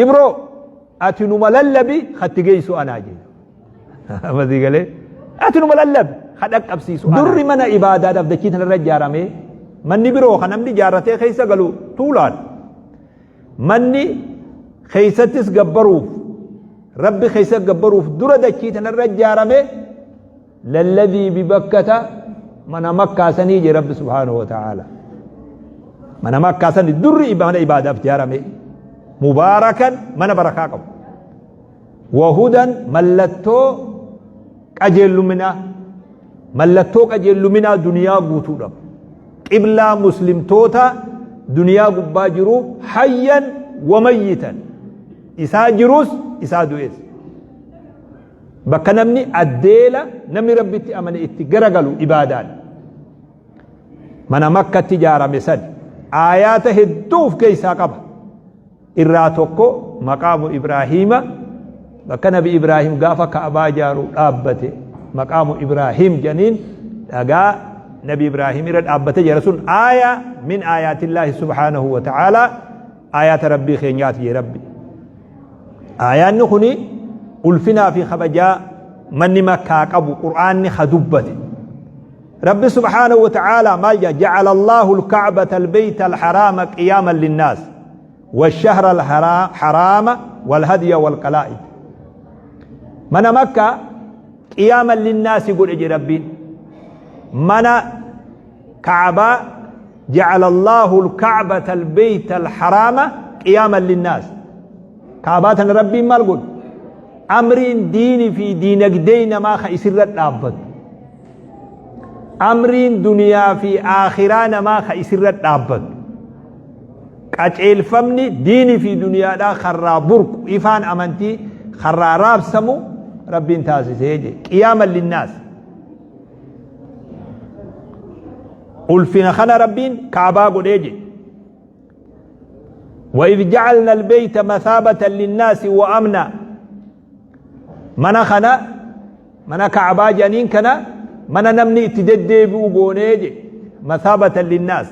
Ibroo ati numa lallabi katti geessu anaa jee. Amma sii galee ati numa lallabi ka dhaqqabsiisu anaa. Durri mana ibaadaadhaaf dachii tanarra ijaarame manni biroo kan namni ijaarratee keessa galu tuulaadha. Manni keessattis gabbaruuf Rabbi keessa gabbaruuf dura dachii tanarra ijaarame lalladii bibakkata mana Makkaa sanii jee Rabbi subhaanahu wa ta'aala. Mana Makkaa sanii durri mana ibaadaaf ijaarame mubaarakan mana barakaa qabu. Wahudan mallattoo qajeelluminaa mallattoo qajeelluminaa duniyaa guutuudhaaf. Qiblaa muslimtoota duniyaa gubbaa jiru hayyan wa mayyitan isaa jirus isaa du'es. Bakka namni addeela namni Rabbitti amane itti garagalu ibaadaan. Mana Makkatti ijaarame san aayaata hedduu of keessaa qaba. Irraa tokko maqaamu Ibraahiima bakka Nabi Ibraahim gaafa Ka'abaa ijaaru dhaabbate maqaamu Ibraahim jedhaniin dhagaa Nabi Ibraahim irra dhaabbate jira sun aaya min aayaatillaahi subhaanahu wa ta'aalaa aayaata Rabbii keenyaati jee Rabbi. Aayaanni kuni ulfinaa fi kabajaa manni Makkaa qabu Qur'aanni ka dubbate. Rabbi subhaanahu wa ta'aalaa maal jedha? Ja'ala Allahu al-Ka'bata al-Bayta al-Haraama qiyaaman linnaas wash-shahra al-haraama wal-hadya wal-qalaa'id. Mana Makkaa qiyaaman linnaasi godhe jedhe Rabbiin. Mana Ka'abaa ja'ala Allahu al-Ka'bata al-Bayta al-Haraama qiyaaman linnaas. Ka'abaa tana Rabbiin maal godhe? Amriin diini fi diinagdee namaa ka isirra dhaabbatu. Amriin duniyaa fi aakhiraa namaa ka isirra dhaabbatu. Qaceelfamni diini fi duniyaadhaa karraa burqu ifaan amantii karraa raabsamu Rabbiin taasisee jedhe. Qiyaaman linnaas. Ulfina kana Rabbiin Ka'abaa godhee jedhe. وإذ جعلنا البيت مثابة للناس وأمنا mana kana mana Ka'abaa jedhaniin kana mana namni itti deddeebi'u goonee jedhe mathaabatan linnaas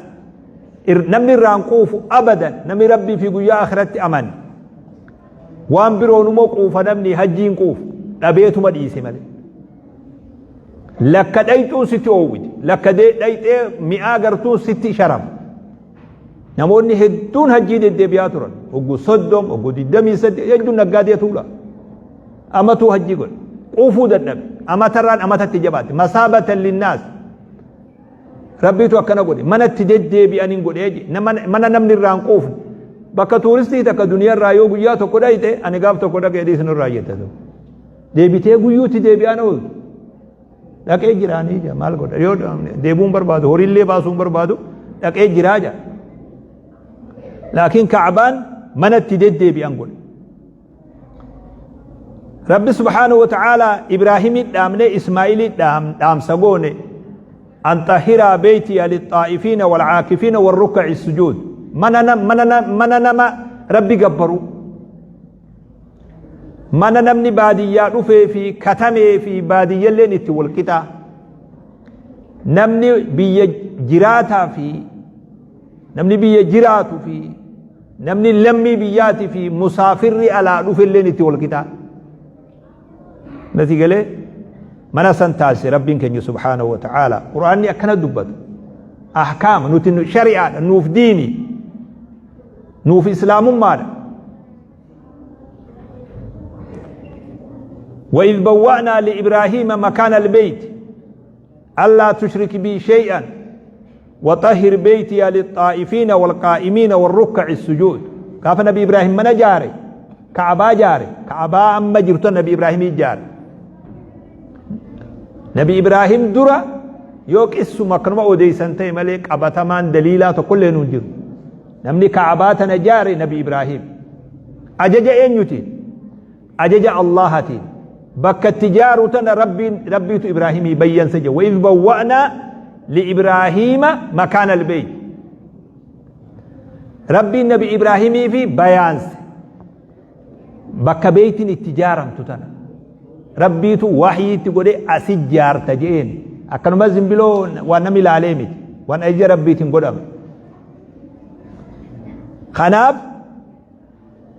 namni irraan quufu abadan namni Rabbii fi guyyaa akhiratti amane waan biroonuma quufa namni hajjiin quufu dhabeetuma dhiise malee. Lakka dhayxuun sitti oowwiti. Lakka dhayxee mi'aa gartuun sitti sharama. Namoonni hedduun hajjii deddeebi'aa turan. Oggu 30, oggu 28 hedduun naggaadee tuula. Amatuu hajjii godhe. Quufuu dadhabe. Amatarraan amatatti jabaate. Masaabatan linnaas. Rabbiitu akkana godhe. Manatti deddeebi'aniin godhee jedhe. Mana namni irraa hin quufne. Bakka tuuristii takka duniyaarraa yoo guyyaa tokko dhayxe ani gaaf tokko dhaqee dhiisnu irraa jette. Deebitee guyyuutti deebi'aan ooltu. Dhaqee jiraanii jaa maal godha yoo deebi'uun barbaadu horiillee baasuun barbaadu dhaqee jiraa jaa. Laakiin Ka'abaan mana itti deddeebi'an godhe. Rabbi subhaanahu wa ta'aalaa Ibraahimii dhaamnee Ismaa'ilii dhaamsa goone an xahiraa beeytiya lixaa'ifiina walcaakifiina warrukkaci sujuud mana nama Rabbi gabbaruu. Mana namni baadiyyaa dhufee fi katamee fi baadiyyalleen itti wal qixaa. Namni biyya jiraataa fi namni biyya jiraatu fi namni lammii biyyaatii fi musaafirri alaa dhufelleen itti wal qixaa. Nati galee mana san taasise Rabbiin keenya subhaanahu wa ta'aala. Qur'aanni akkana dubbata. Ahkaama nuti shari'aadha nuuf diini nuuf islaamummaadha. وإذ بوأنا لإبراهيم مكان البيت ألا تشرك بي شيئا وطهر بيتي للطائفين والقائمين والركع السجود كاف نبي إبراهيم من جاري كعبا جاري كعبا أما جرت نبي إبراهيم جاري نبي إبراهيم درا yoo qissuma akkanuma odeeysan ta'e malee qabatamaan daliilaa tokkollee nuun jiru. Namni Ka'abaa tana jaare Nabi Ibraahim. Ajaja eenyutiin? Ajaja Allahatiin. Bakka itti jaaru tana Rabbiin Rabbiitu Ibraahimii bayyansa jedhe. Wa'iz bawwa'naa li'ibraahiima makaana albeeyt. Rabbiin Nabi Ibraahimii fi bayaanse. Bakka beeytiin itti jaaramtu tana. Rabbiitu wahyii itti godhee asi jaarta je'een. Akkanuma zimbiloo waan namni ilaalee miti. Waan ajaja Rabbiitiin godhame. Kanaaf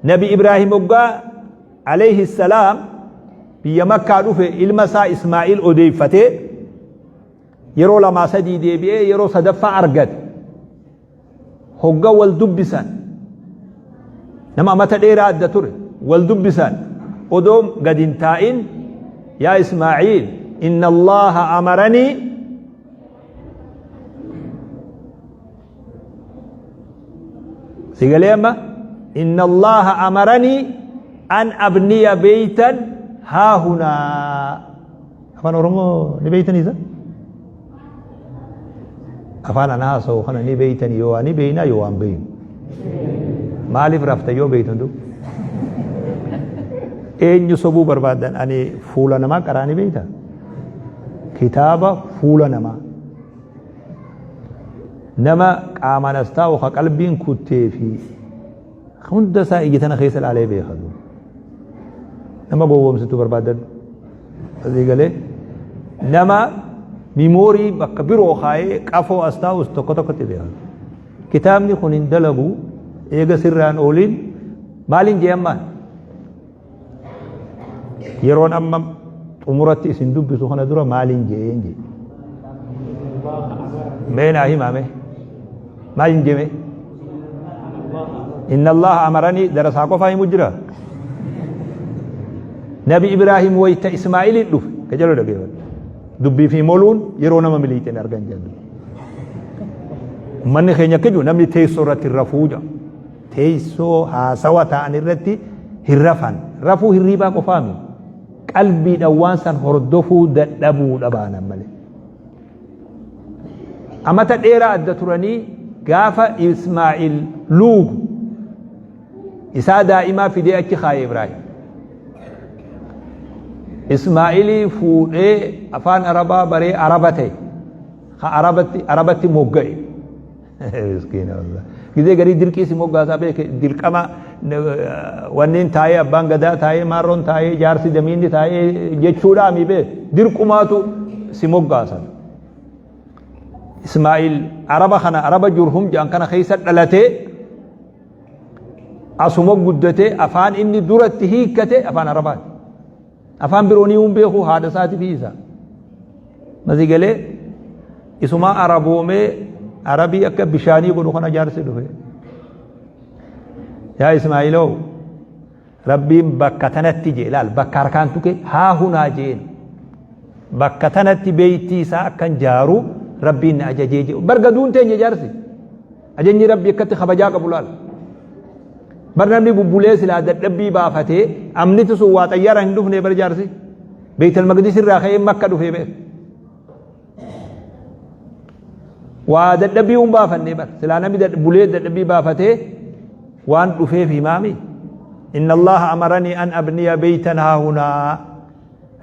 Nabi Ibraahim hoggaa alayhi salaam biyya Makkaa dhufe, ilma isaa Ismaa'il odeeffatee yeroo lamaa sadii deebi'ee yeroo sadaffaa argate. Hogga wal dubbisan, nama amata dheeraa adda ture wal dubbisan, odoo gad hin taa'in, yaa Ismaa'iil, inna Allaha amaranii si galee amma, inna Allaha amaranii an abniya beeytan haahunaa. Afaan Oromoo ni beeytanii isa? Afaan ana haasa'u kana ni beeytanii? Yoo ni beeynaa, yoo waan beeynu maaliif rafta yoo beeytan? Du eenyu sobuu barbaadan? Ani fuula namaa qaraa ni beeyta, kitaaba fuula namaa, nama qaamaan as taa'u ka qalbiin kuttee fi hunda isaa ija tana keessa ilaalee beeka. Nama gowwoomsitu barbaadan asii galee, nama miimoorii bakka biroo kaayee qafoo as taa'us tokko tokkotti beeka. Kitaabni kun hin dalagu eega sirraan ooliin. Maaliin jee ammaan yeroon amma xumuratti isin dubbisu kana dura maaliin je'een jee? Mee naa himaa, mee maaliin jee? Mee inna Allaha amaranii darasaa qofaa himu jira. Nabi Ibraahim wayta Ismaa'iliin dhufe ka jedhu dhageeffadhu. Dubbii fi moluun yeroo nama miliixeen argan jedhu. Ummanni keenya akka jiru namni teessoo irratti hin rafuu jedha. Teessoo haasawa ta'an irratti hin rafan. Rafuu hirriibaa qofaami. Qalbiidhaan waan san hordofuu dadhabuudha baanan malee. Amata dheeraa adda turanii gaafa Ismaa'il luugu isaa daa'imaa fidee achi kaaye Ibraahim. Ismaa'ilii fuudhee afaan Arabaa baree Araba ta'e. Ka Arabatti Arabatti mogga'e. Miskiina wallah. Gizee garii dirqii si moggaasaa beeke, dirqama wanneen taa'ee, abbaan gadaa taa'ee, maarroon taa'ee, jaarsi damiinni taa'ee jechuudhaa mi beek, dirqumaatu si moggaasan. Ismaa'il Araba kana, Araba Jurhum jedhan kana keessa dhalatee asuma guddatee, afaan inni duratti hiikkate afaan Arabaati. Afaan biroo ni hin beeku, haadha isaati fi isaa. Masii galee isumaa Araboomee Arabii akka bishaanii godhu kana jaarsi dhufe. Yaa Ismaa'iloo, Rabbiin bakka tanatti jee, laal, bakka harkaan tuqe haa hunaa jeen. Bakka tanatti beeytii isaa akkan jaaru Rabbiin na ajajee jee. Barga duun teenya jaarsi. Ajajni Rabbii akkatti kabajaa qabu laal. Bar namni bubbulee silaa dadhabbii baafatee amniti sun waa xayyaara hin dhufne bar jaarsi. Beeytal Maqdis irraa ka'ee Makka dhufee beek. Waa dadhabbii hin baafanne bar. Silaa namni bulee dadhabbii baafatee waan dhufeef himaami. Inna Allaha amaranii an abniya beeytan haahunaa.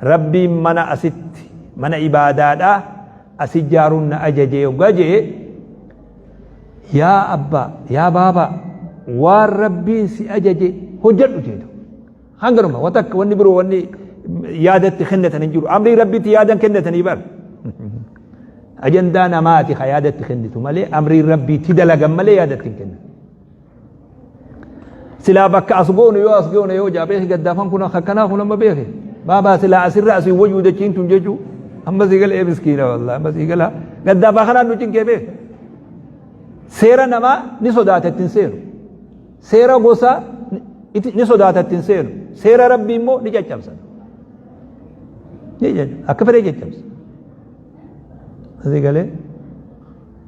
Rabbiin mana asitti mana ibaadaadhaa asi ijaaruun na ajajee hoggaa jee, yaa abbaa, yaa baabaa, waan Rabbiin si ajaje hojjedhu jeetu. Hanganuma watakka wanni biroo wanni yaadatti kennatan hin jiru. Amrii Rabbiitti yaadan kennatanii bar. Ajandaa namaati ka yaadatti kennitu malee, amrii Rabbiitti dalagan malee yaadatti hin kennan. Silaa bakka as goonu yoo as goone yoo jaa beeki, gaddaafan kun akkanaa kun amma beeki. Baabaa, silaa asirra asii wayyuu dachiin tun jechuu amma sii gala, ee miskiina wallah, amma sii gala, gaddaafaa kanaan nu cinqee beeki. Seera namaa ni sodaata, ittiin seenu. Seera gosaa ni sodaata, ittiin seenu. Seera Rabbii immoo ni caccabsa. Akka fedhee caccabsa. Asii galee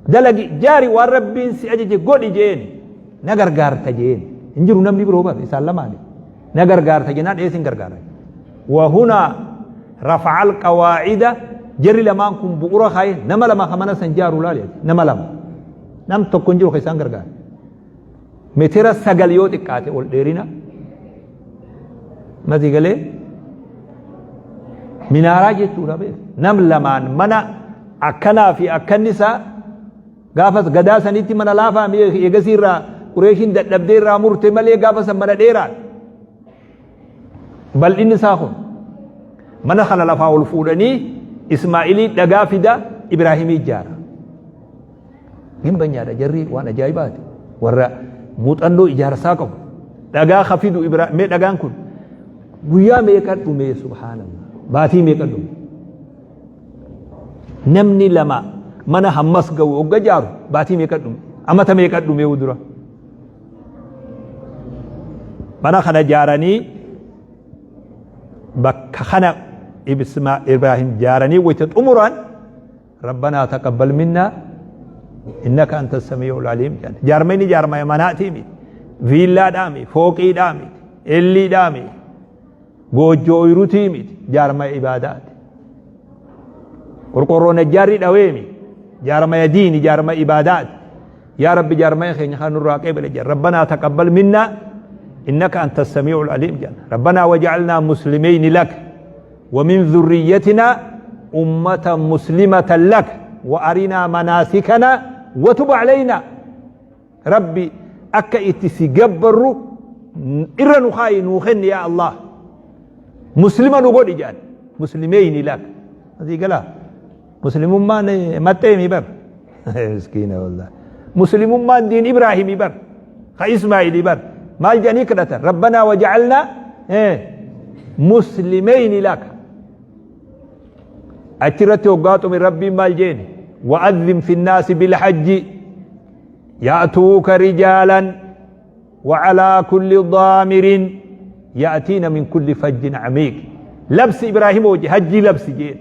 dalagi, jaari, waan Rabbiin si ajaje godhi jeen. Na gargaarta jeen. Hin jiru namni biroo bar isaan lamaani. Na gargaarta jennaan, eessin gargaara. Wahunaa rafa'al qawaacida, jarri lamaan kun bu'ura kaaye. Nama lama ka mana san jaaru laali, nama lama, nam tokko hin jiru ka isaan gargaara. Meetira 9 yoo xiqqaate ol dheerina masii galee minaaraa jechuudha beek. Nam lamaan mana akkanaa fi akkanni isaa gaafas gadaa sanitti mana laafaa mi'e, eegasii irraa Qureeshiin dadhabdee irraa murte malee gaafa san mana dheeraa bal'inni isaa kun. Mana kana lafaa ol fuudhanii, Ismaa'ilii dhagaa fida, Ibraahimii ijaara. Gimbanyaadha jarri, waan ajaa'ibaati. Warra muuxannoo ijaarsaa qabu. Dhagaa ka fidu Ibra mee dhagaan kun guyyaa meeqa dhume subhaanallah. Baatii meeqa dhume. Namni lama mana hammas ga'u hogga jaaru baatii meeqa dhume amata meeqa dhume dura. Mana kana jaaranii bakka kana Ibrahim jaaranii wayita xumuran Rabbanaa taqabbal minnaa innaka anta samii'ul aliim jedhan. Jaarmayni jaarmaya manaatii miti. Viillaadhaa miti. Fooqiidhaa miti. Elliidhaa miti. Goojjoo oyrutii miti. Jaarmaya ibaadaati. Qorqorroo najjaarri dhawee miti. Jaarmaya diini jaarmaya ibaadaati. Yaa Rabbi jaarmaya keenya kana nurraa qeebale jedhan. Rabbanaa taqabbal minnaa innaka anta samii'ul aliim jedhan. Rabbanaa waja'alnaa muslimeyni lak. ومن ذريتنا أمة مسلمة لك وأرنا مناسكنا وتب علينا ربي أكا إتسي جبرو إرى نخاي نوخن يا الله مسلمة نقول إجان مسلمين لك هذه قلا مسلم ما متى بر مسكينة والله مسلم ما دين إبراهيم بر خا إسماعيل بر maal jedhanii kadhatan rabbanaa waja'alnaa muslimeyni laka achirratti hoggaa xume rabbiin maal jeeni wa'adhin fi nnaasi bilhajji ya'tuuka rijaalan وعلى كل ضامر يأتين من كل فج عميق لبس إبراهيم وجه هجي لبس جين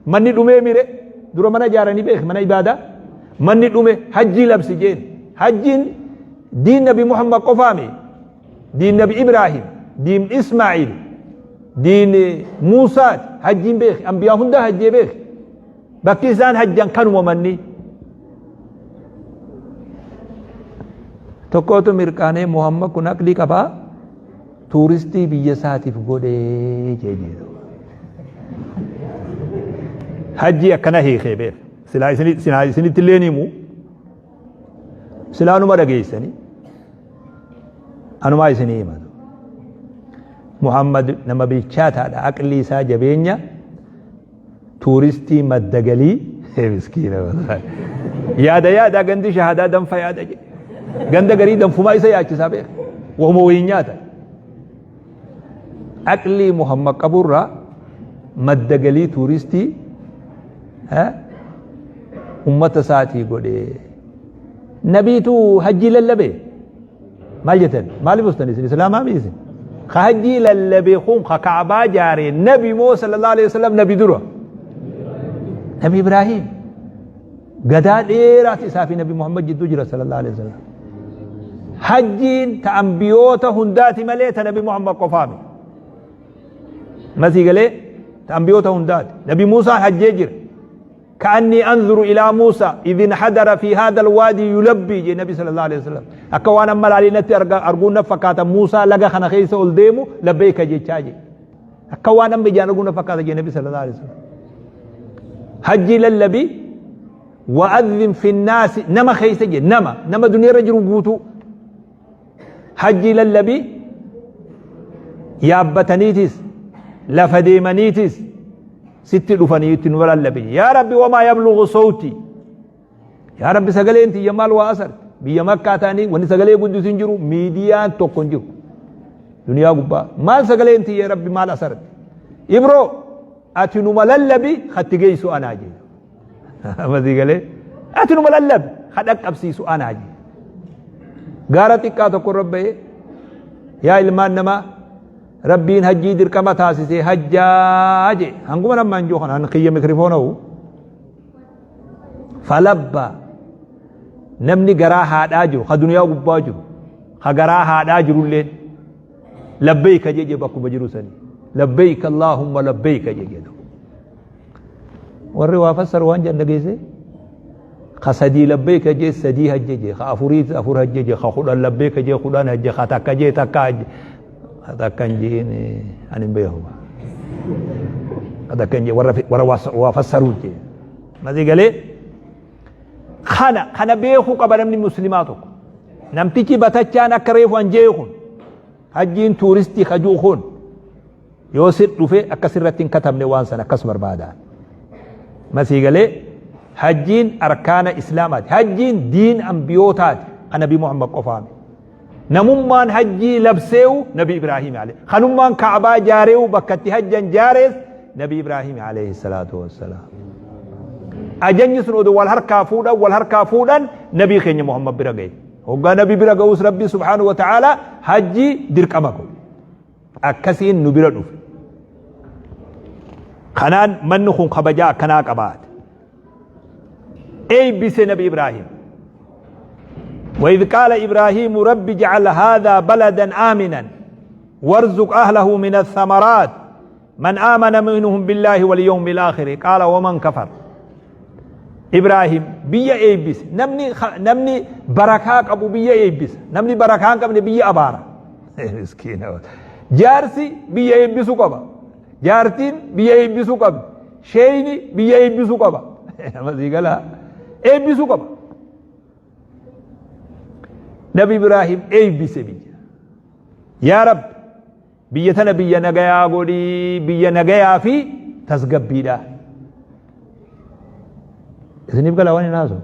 مني دمي ميري درو منا جارني بيخ منا إبادة مني دمي هجي لبس جين هجين Diin Nabi Muhammad qofaa mi? Diin Nabi Ibraahim, diin Ismaa'iil, diin Muusaati. Hajjiin beeki. Ambiyaa hundaa hajjee beeki. Bakki isaan hajjan kanuma manni. Tokkootu mirqaanee Muhammad kun aqlii qabaa tuuristii biyya isaatiif godhee jee jedhu. Hajjii akkana hiikee beek. Silaa isinitti illee ni himu. Silaa numa dhageessanii anumaa isinii himatu. Muhammad nama bilchaataadha. Aqlii isaa jabeenya tuuristii madda galii miskiina wallahi. Yaada yaada gandi shahadaa danfa yaada jedhe. Ganda garii danfumaa isa yaachisaa beeka. Wahuma wayiin nyaata. Aqlii Muhammad qaburraa madda galii tuuristii ummata isaatii godhe. Nabiitu hajjii lallabe. Maal jettan? Maaliif ustan isin islaamaa miti isin? Ka hajjii lallabe kun ka Ka'baa jaare nabi moo sallallahu alaihi wasallam nabi dura? Nabi Ibraahim. Gadaa dheeraati isaa fi nabi Muhammad jidduu jira sallallahu alaihi wasallam. Hajjiin ta ambiyoota hundaati malee ta nabi Muhammad qofaa miti. Masii galee ta ambiyoota hundaati. Nabi Muusaan hajjee jira. Ka'annii anzuru ilaa Muusaa idin hadara fi haadha alwaadii yulabbii jee nabi sallallahu alaihi wasallam. Akka waan amma laalii natti arguun na fakkaata Muusaa laga kana keessa ol deemu labbeeka jechaa jee. Akka waan amma ijaan arguun na fakkaata jee nabi sallallahu alaihi wasallam. Hajjii lallabii wa'adhin finnaasi nama keessa jee nama nama duniyaa irra jiru guutuu. Hajjii lallabii yaabbataniitis lafa deemaniitis sitti dhufanii itti nu lallabi yaa rabbi wamaa yablugu sawti yaa rabbi sagaleen tiyya maal waa asarte biyya makkaa ta'anii wanni sagalee guddisu hin jiru miidiyaan tokko hin jiru duniyaa gubbaa maal sagaleen tiyya rabbi maal asarte ibroo ati numa lallabi hatti geessu anaa jee Amma sii galee ati numa lallabi ha dhaqqabsiisu anaa jee. Gaara xiqqaa tokko irra ba'ee yaa ilmaan namaa rabbiin hajjii dirqama taasisee hajjaa jee hanguma nammaan jiru kanaan kiyya mikirifoona hu falabba namni garaa haadhaa jiru ka duniyaa gubbaa jiru ka garaa haadhaa jirulleen labbeeyka jee jee bakkuma jiru sanii labbeeyka allaahumma labbeeyka jee jedhu Warri waa fassaru waan jedhan dhageesse ka sadii labbeeka jee sadii hajje jee ka afurii afur hajje jee ka kudhan labbeeka jee kudhan hajje ka takka jee takka hajje ka takka hin jeen ani hin beeku ka takka hin jee warra warra waa fassaruu jee masii galee kana kana beekuu qaba namni muslimaa tokko namtichi batachaan akka reefu an jee kun hajjiin tuuristii kajuu kun Yoo sit dhufe akka sirratti hin katabne waan san akkas barbaada. Masii galee hajjiin arkaana islaamaati. Hajjiin diin ambiyootaati. Kan Nabii Muhammad qofaami. Namummaan hajjii labseewu Nabi Ibraahim alayhi. Kanummaan Ka'baa jaareewu bakka itti hajjan jaarees Nabi Ibraahim alayhi salaatu wassalaam. Ajajni sun odoo wal harkaa fuudhan wal harkaa fuudhan Nabii keenya Muhammad bira gahe. Hoggaa Nabi bira ga'us Rabbi subhaanahu wa ta'ala hajjii dirqama godhe. Akkasiin nu bira dhufe. Kanaan manni kun kabajaa akkanaa qabaate. Eebbise Nabi Ibraahim. وإذ قال إبراهيم رب اجعل هذا بلدا آمنا وارزق أهله من الثمرات من آمن منهم بالله واليوم الآخر قال ومن كفر إبراهيم بيا إيبس نمني نمني بركة أبو بيا إيبس نمني بركة قبل بيا أبارة مسكين جارسي بيا إيبسو قبا جارتين بيا إيبسو قبل شيني بيا إيبسو قبا ما إيبسو قبا Nabi Ibraahim eebbise biyya. Yaa Rabbi biyya tana biyya nagayaa godhii biyya nagayaa fi tasgabbiidha. Isiniif gala waan hin haasawu.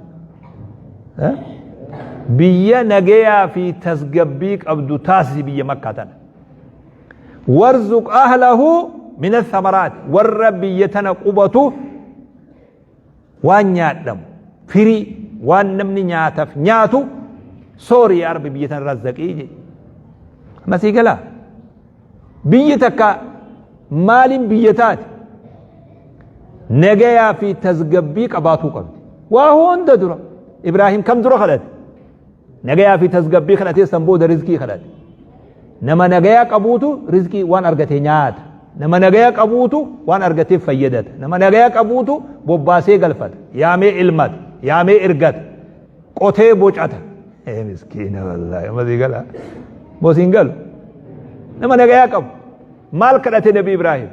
Biyya nagayaa fi tasgabbii qabdu taasisi biyya Makkaa tana. Warzuq ahlahu min athamaraat warra biyya tana qubatu waan nyaadhamu firii waan namni nyaataf nyaatu soori yaa rabbi biyya tana razzaqii jedhe masii galaa biyyi takka maaliin biyya taate nagayaa fi tasgabbii qabaatuu qabdi waa hunda dura ibraahim kam dura kadhate Nagayaa fi tasgabbii kadhatee san booda rizqii kadhate. Nama nagaya qabuutu rizqii waan argate nyaata. Nama nagaya qabuutu waan argateef fayyadata. Nama nagaya qabuutu bobbaasee galfata. Yaamee ilmata. Yaamee ergata. Qotee bocata. Ee miskiina wallaahi. Amma sii gala. Moo siin galu. Nama nagayaa qabu. Maal kadhate Nabi Ibraahim?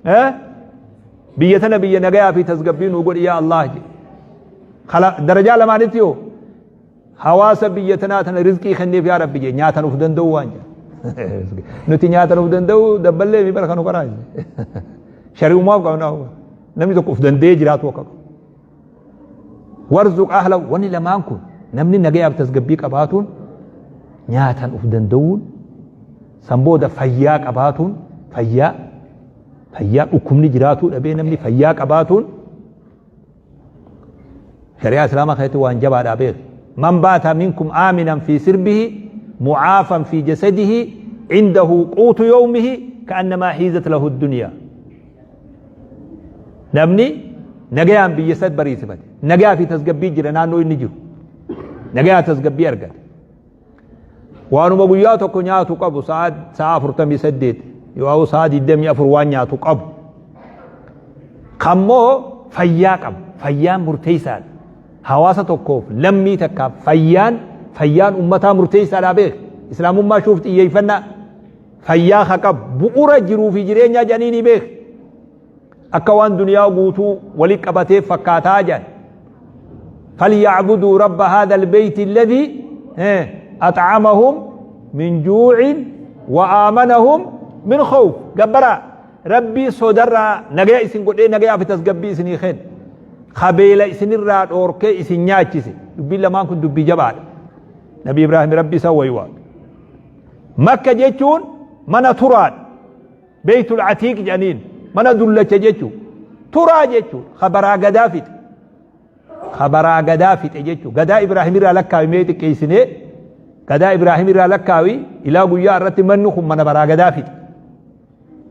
Eh? Biyya tana biyya nagayaa fi tasgabbii nuu godhi yaa Allah jedhe. Darajaa lamaanitti yoo hawaasa biyya tanaa tana rizqii kenneef yaa rabbi jee nyaatan of danda'u waan jedhe. Nuti nyaatan of danda'u dabballee fi bara kanu karaa shari'umaaf qabna namni tokko of danda'ee jiraatu akka qabu. Warzuq ahla wanni lamaan kun namni nagayaaf tasgabbii qabaatuun nyaatan of danda'uun san booda fayyaa qabaatuun fayyaa fayyaa dhukkubni jiraatuu dhabee namni fayyaa qabaatuun Shari'aa Islaamaa keessatti waan jabaadhaa beeku. Man baata minkum aaminan fi sirbihi mu'aafan fi jasadihi indahu quutu yawmihi ka'annamaa hiizat lahu dunyaa. Namni nagayaan biyya isaa bariisifate nagayaa fi tasgabbii jira naannoo inni jiru nagayaa tasgabbii argate. Waanuma guyyaa tokko nyaatu qabu sa'a 48 yoo sa'a 24 waan nyaatu qabu. Kammoo fayyaa qabu. Fayyaan murteessaadha. Hawaasa tokkoof lammii takkaaf fayyaan fayyaan ummataa murteessaadha beek. Islaamummaa shuuf xiyyeeffannaa fayyaa ha qabu bu'ura jiruu fi jireenyaa jedhanii ni beek. Akka waan duniyaa guutuu wali qabatee fakkaataa jedhan. Falyacbuduu rabba haadha albeeyti alladhii at'amahum min juucin wa aamanahum min khawf. Gabbaraa rabbii sodarraa nagaya isin godhee nagayaa fi tasgabbii isinii kenne. Kabeela isinirraa dhoorkee isin nyaachise. Dubbiin lamaan kun dubbii jabaadha. Nabi Ibraahim rabbi isa waywaatu. Makka jechuun mana turaadha. Beeytul Atiiq jedhaniin mana dullacha jechuu turaa jechuu kabaraa gadaa fixe kabaraa gadaa fixe jechuu gadaa Ibraahim irraa lakkaawi mee xiqqeessinee gadaa Ibraahim irraa lakkaawi ilaa guyyaa irratti manni kun mana baraa gadaa fixe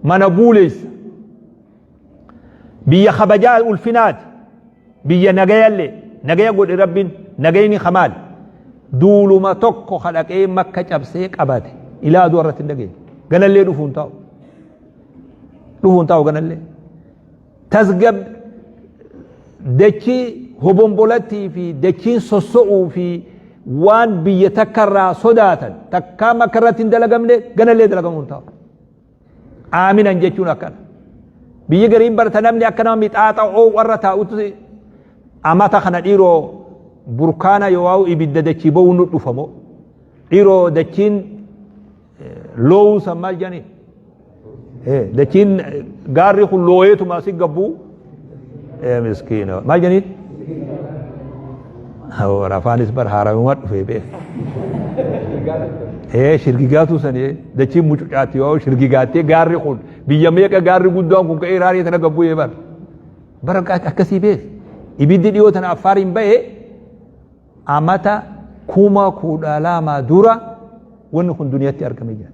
mana guuleessa biyya kabajaa ulfinaati biyya nagayallee nagaya godhe rabbiin nagayni kamaal duuluma tokko kadhaqee makka cabsee qabate ilaa aduu irratti hin dhageenye ganallee dhufuun taa'u dhufuun taa'u ganallee tasgab dachii hobombolattii fi dachiin sosso'uu fi waan biyya takka irraa sodaatan takkaa makka irratti hin dalagamne ganallee dalagamuu hin taa'u. Aaminan jechuun akkana. Biyyi gariin barta namni akka nama mixaaxa oowwarra taa'utti amata kana dhiiroo burkaana yoo ibidda dachii ba'uu nu dhufamo. Dhiiroo dachiin loowuu san maal jedhanii? Dachiin gaarri kun looyeetuma asi gabbuu. Miskiina maal jedhanii? Afaanis bar haarawuma dhufee beek. Ee shirgigaatuu sani dachiin mucucaatti yoo shirgigaattee gaarri kun biyya meeqa gaarri guddaan kun ka'ee raaree tana gabbu'ee bara. Bara akkasii bees. Ibiddi dhiyoo tana Affaariin ba'e amata 12,000 dura wanni kun duniyatti argame jira.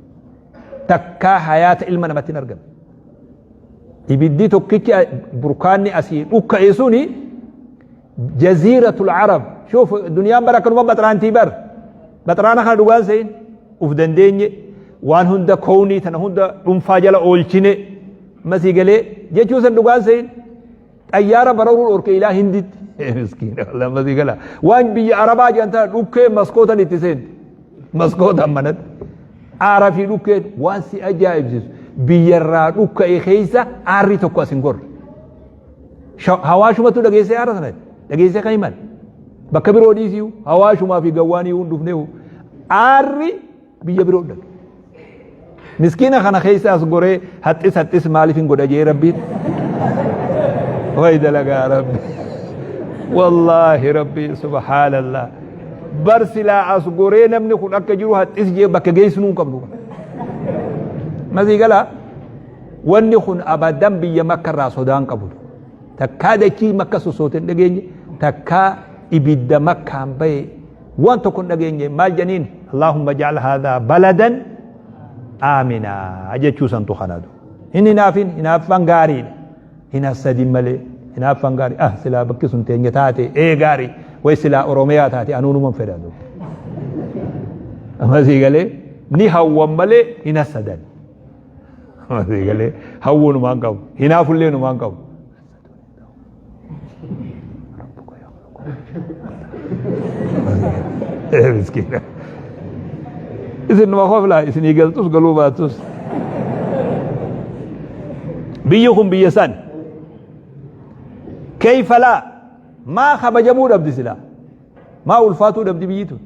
Takkaa hayaata ilma namatti hin argame. Ibiddi tokkichi burkaanni asii dhukka'e suni jaziiratul arab shuuf duniyaan bara akkanuma baxraantii bar baxraana kana dhugaan se'in uf dandeenye waan hunda kownii tana hunda dhuunfaa jala oolchine masii galee jechuu san dhugaan se'in xayyaara bararuu dhorke ilaa hinditti miskiina wallah masii gala waan biyya arabaa jedhan tana dhukkee maskootan itti seenti maskootan manatti aara fi dhukkeen waan si ajaa'ibsiisu biyyarraa dhukka'e keessa aarri tokko as hin gorre Hawaashumatu dhageessee aara sana dhageessee kan himan. Bakka biroo dhiisiyu hawaashumaa fi gawwaanii hin dhufneehu aarri biyya biroo dhaqe. Miskiina kana keessa as goree haxxis haxxis maaliif hin godha jee rabbiin. Way dalagaa rabbi. Wallaahi rabbi subhaanallah. Bar silaa as goree namni kun akka jiru haxxis jee bakka geessinuu hin qabnu. Masii galaa. Wanni kun abadan biyya makka irraa sodaa hin qabu. Takkaa dachii makka sossoote hin dhageenye, takkaa ibidda makkaan bahe waan tokko hin dhageenye maal jedhaniin Allahumma ja'al haadhaa baladan aaminaa jechuu santu kanadu. Hin hinaafin hinaaffaan gaariidha. Hin hassadin malee hinaaffaan gaarii ah silaa bakki sun teenya taate ee gaarii way silaa Oromiyaa taate anuu numan fedha. Amma sii galee ni hawwan malee hin hassadan. Asii galee hawwuu numaan qabu. Hinaafullee numaan qabu. Miskiina. Isin numa koflaa isinii galtus galuu baattus. Biyyi kun biyya san. Keeyfa laa maa kabajamuu dhabdi silaa. Maa ulfaatuu dhabdi biyyi tun.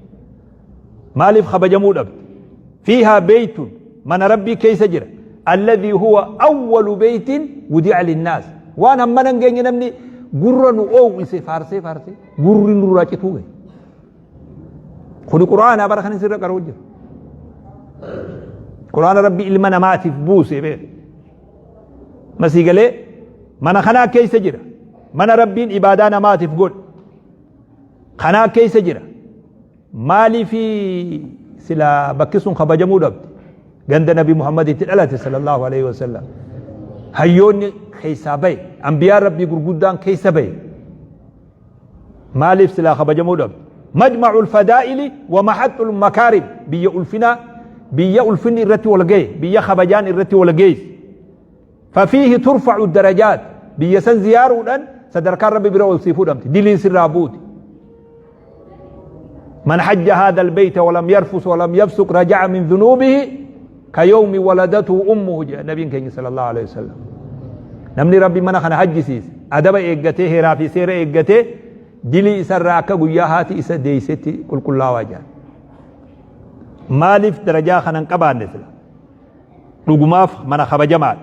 Maaliif kabajamuu dhabdi? Fiihaa beeytun mana Rabbii keessa jira. Alladhii huwa awwalu beeytin wudi'a linnaas. Waan hammana hin geenye namni gurra nu oowwise faarsee faarsee gurri nurraa cituu gahe. Kuni Qur'aanaa bara kan sirra qara'u jira. Qur'aana Rabbi ilma namaatiif buuse beek. Masii galee mana kanaa keessa jira. Mana Rabbiin ibaadaa namaatiif godhe. Kanaa keessa jira. Maaliif silaa bakki sun kabajamuu dhabde? Ganda Nabi Muhammad itti dhalate sallallahu alaihi wasallam. Hayyoonni keessaa bahe, ambiyaan Rabbii gurguddaan keessa bahe. Maaliif silaa kabajamuu dhabde? Majma'ul fadaa'ili wa mahaxxul makaarim biyya ulfinaa biyya ulfinni irratti wal gahe biyya kabajaan irratti wal geesse. Fafiihi turfa'u darajaat biyya san ziyaaruudhaan sadarkaan Rabbi bira ol sii fuudhamti diliin sirraa buuti. Man hajja haadha albayta walam yarfus walam yafsuq raja'a min dhunuubihi ka yawmi waladatuhu ummuhu jedha nabiin keenya sallallahu alaihi wasallam. Namni Rabbi mana kana hajjisiise adaba eeggatee heeraa fi seera eeggatee dilii isarraa akka guyyaa haati isa deeysetti qulqullaawaa jedha. Maaliif darajaa kana hin qabaanne sila? Dhugumaaf mana kabajamaadha.